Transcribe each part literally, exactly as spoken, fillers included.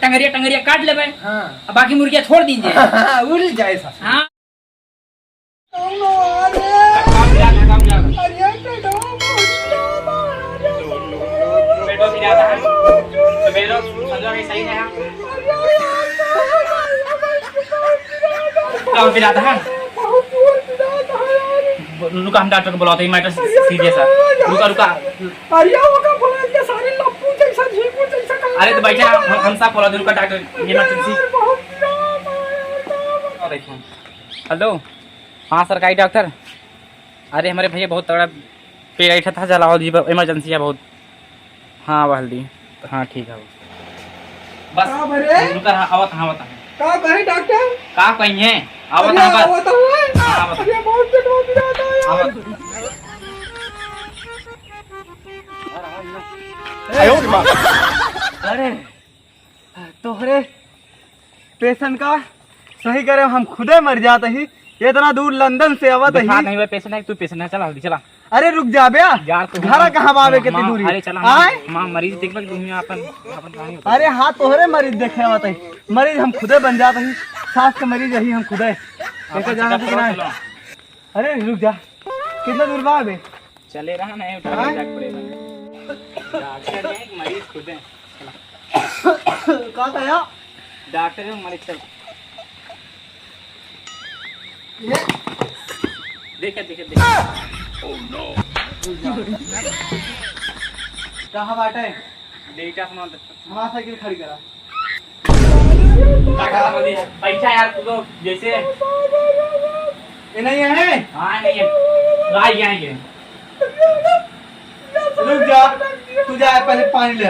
टंगरिया, टंगरिया काट लेबे। हाँ। अब बाकी मुर्गिया छोड़ दीजिए। हाँ, उड़ जाए ससुर। हाँ। पेटवा पिरात है। तो पेटवा समझो नहीं सही है। कहाँ पिरात है? रुका, हम डॉक्टर को बुलाते हैं, मैटर सीरियस है। रुका, रुका। अरे, ओका बोला के सारे लप्पू जैसा, झींगू जैसा काम अरे, तो बैठे, हम, हम, हम साफ बोला दे, रुका, डॉक्टर, इमरजेंसी। यार, बहुत बुरा हाल है यार, क्या बताऊं? हेलो, हाँ, सरकारी डॉक्टर। अरे, हमरे भैया बहुत तगड़ा पेट ऐठा था, जलाओ जी, इमरजेंसी है बहुत। हाँ, वह हल्दी। हाँ, ठीक है। बस, का भरे? रुका, हाँ, आवत, हाँ, आवत, हाँ। का कहे डॉक्टर? का कही है? आवत, अरे, हाँ, बस। आवत, हाँ। हाँ, आवत। अरे, बहुत पेट में पीड़ा था यार। आवत। आयो रे माँ। अरे, तोहरे पेशेंट का सही करे, हम खुदे मर जात ही। इतना दूर लंदन से आवत ही। दिखा नहीं हुआ पेशेंट है, तू पेशेंट है, चला जल्दी चला। अरे रुक जा बे, यार, तू घरा कहाँ बावे, कितनी दूरी? अरे चला, आए? हम, हम मरीज देखबे, तू ही अपन, अपन कहानी बता। अरे हाँ, तोहरे मरीज देखे आवत ही, मरीज हम खुदे बन जात ही, सास के मरीज यही हम खुदे। अपन लेके जाना चेकअप ठीक करवा नहीं। चलो। अरे रुक जा, कितना दूर बा बे? चले रहा नहीं, उठा के हाँ? जाके पड़ेगा। डॉक्टर नहीं, मरीज खुद है। का कहा? डॉक्टर है, मरीज सब। ये देखे, देखे, देखे। कहाँ बाटे? डेटा सुना दे। हमारा साइकिल खड़ी करा। पैसा यार, तू तो जैसे ये नहीं है? हाँ, नहीं है। आ गया है ये। रुक जा, तू जा, पहले पानी ले आ।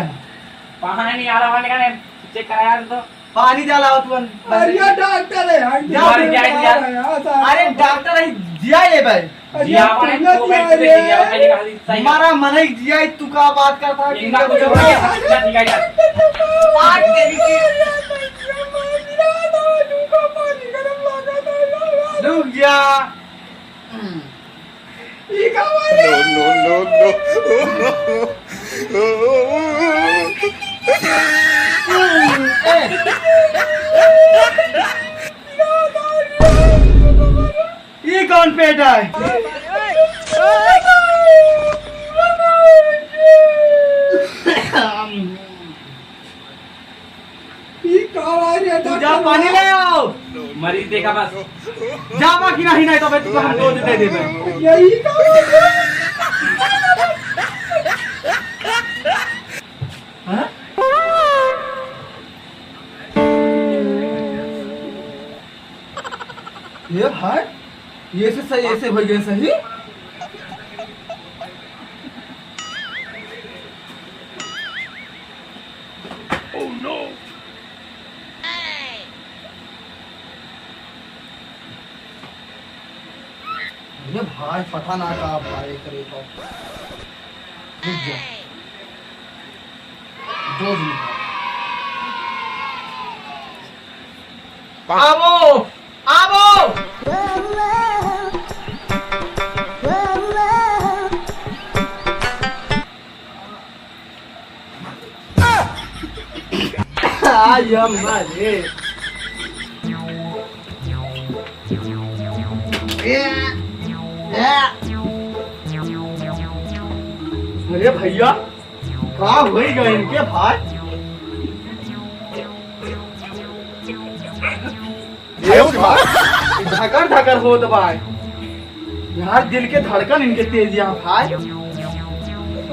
पानी आ रहा है, लेकिन चेक करा यार, तो पानी जा लाओ तू। अरे डॉक्टर है, हम जा, डॉक्टर जा, जा। है, हाँ, साहब। अरे डॉक्टर है, जिया ये भाई। अरे जिया वाले तुमने तो दिया भाई, है। जिया वाले का सही है। हमारा मन ही जिया है, तू का बात करता है? इनका कुछ हो गया, क्या दिखाई जा? आज तेरी की। रुक जा। ई का मारे? No, no, no, no। ए। ई कौन पेट है? ई का आवाज है, तू जा डॉक्टर पानी साहब? ले आओ। मरीज देखा बस। जाबा कि नहीं, नहीं तो मैं तुमको हम दो दे देबे। यही का आवाज है? हाँ? ये भाई, ये से सही, ऐसे हो गए सही। Oh no! अरे भाई, पता ना का भाई करे तो। रुक जा। दो दिन। आवो, आवो। आई अम्मा रे। अरे भैया, का होई गए इनके भाई? ए भाई, धकर धकर होत बा। यार, दिल के धड़कन इनके तेज यहाँ भाई।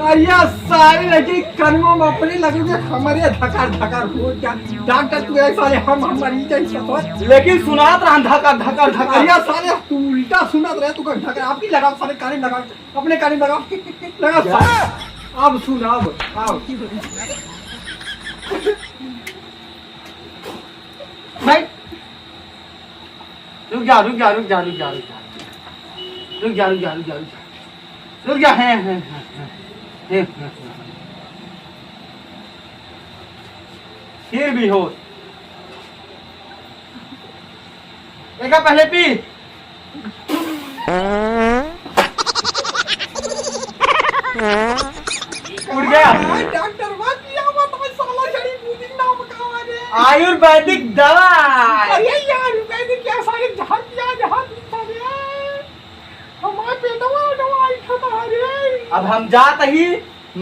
अरे सारे लगे कनवा में अपने लगे जे हमारे धकर धकर होत जा। डॉक्टर तू ऐसा ले हम, हम मरी जाई ससुर। लेकिन सुनात रहन धकर धकर धकर। अरे सारे तू उल्टा सुनत रहे, तू कर धकर आपकी लगा, सारे कान में लगा, अपने कान में लगा, लगा सारे। अब सुन, अब, अब। भाई, रुक जा, रुक जा, रुक जा, रुक जा, रुक जा। रुक जा, रुक जा, रुक जा, रुक जा। रुक जा, हैं, हैं, हैं, हैं। हैं, हैं, हैं। फिर भी होश। एका पहले पी। उठ गया। डॉक्टर, मत पिया, मत, साला जड़ी बूटी नाम का रे। आयुर्वेदिक दवाई। अरे यार, आयुर्वेदिक क्या सारे जहर दिया, जहर दिया रे। हमारे पेटवा दवाई खाता है रे। अब हम जात ही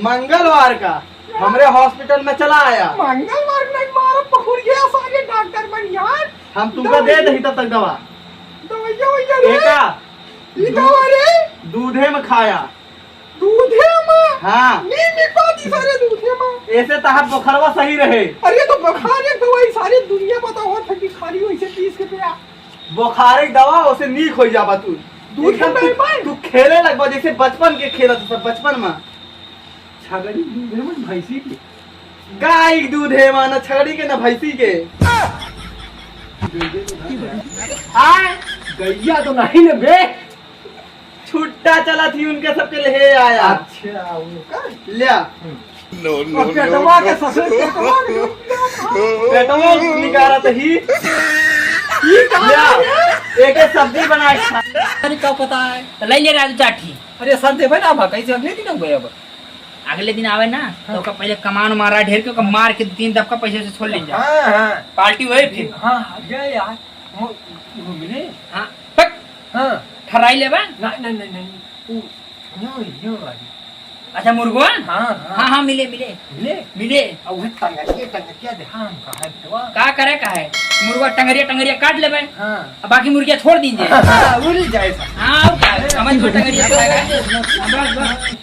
मंगलवार का, हमरे हॉस्पिटल में चला आया। मंगलवार नहीं मारा पहुर गया सारे डॉक्टर बन यार। हम तुमका दे दही तब तक दवा। दवाइया वैया रे। एका ई दवा रे। दूधे में खाया। दूधे में? हाँ। नी निकाली सारे दूधे में। ऐसे तहार बोखरवा सही रहे। अरे तो बोखार एक दवाई सारी दुनिया पता होत है कि खाली वैसे पीस के पिया। बोखार एक दवा, उसे नीक हो जाबा तू। दूध एकदम में तू, पाई? तू खेले लगबा जैसे बचपन के खेलत सब बचपन में। छगड़ी दूधे में भैंसी के। गाय के दूधे में, ना छगड़ी के ना भैंसी के। आय, गैया तो नहीं ना बे। छुट्टा चला थी उनके सबके ले आया। अच्छा, उनका? ल्या। No, no, और पेटवा के ससुर, पेटवा के पेटवा निकालत ही। ई कहाँ ल्या। है? एक एक सब्जी बना के खा। अरे का पता है? तो ले ले राजू चाठी। अरे सर देवे ना भा, कैसे अगले दिन हो गए अब। अगले दिन आवे ना, तो हाँ। ओका पहले कमान मारा ढेर के, ओका मार के तीन दबका पैसे से छोड़ ले जा। हाँ, हाँ। पार्टी हुए फिर। हाँ, हाँ, जा यार। वो, वो मिले? हाँ, पक। हाँ। ठराई लेबा? नहीं, नहीं, नहीं, नहीं। वो, यो, यो वाली। अच्छा, मुर्गवा? हाँ, हाँ। हाँ, हाँ, मिले, मिले। मिले? मिले। अब वो टंगरिया, टंगरिया देखा हम कहाँ है, तो? का करे का है? मुर्गवा टंगरिया, टंगरिया काट लेबे। हाँ। अब बाकी मुर्गिया छोड़ दीजिए। हाँ, उड़ जाए सब। हाँ, अब का? समझ लो टंगरिया खाएगा। बस, बस।